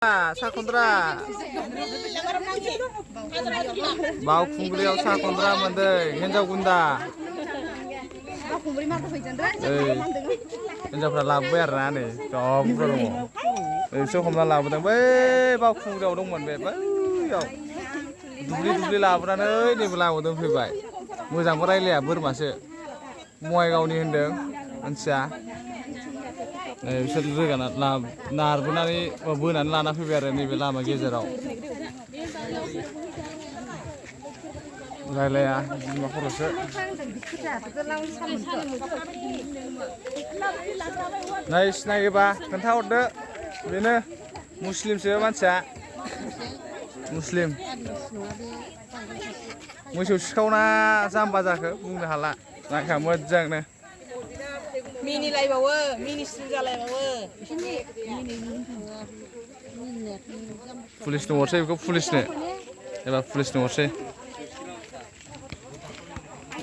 साखन्द्रा बावखुंग्रियाव साखन्द्रा मोनदों हिन्जाव गुन्दा हिन्जावफ्रा लाबोबाय आरोना नै जब्रा दङ एसे हमना लाबोदों बै बावखुंग्रियाव दंमोन बे बैयाव दुब्लि लाबोनानै नैबे लाबोदों फैबाय मोजांबो रायलाया बोरमासो बङाइगावनि होनदों मानसिया बिसोर रोगाना नारबोनानै बोनानै लाना फैबाय आरो नैबे लामा गेजेराव रायलाया बिमा खर'सो नै सिनायोबा खोन्थाहरदो बेनो मुस्लिमसो मानसिया मुस्लिम मोसौ सिखावना जाम्बा जाखो बुंनो हाला नायखा मोजांनो मिनिलायबावो मिनिस्लु जालायबावो पुलिसनो हरसै बेखौ पुलिसनो एबा पुलिसनो हरसै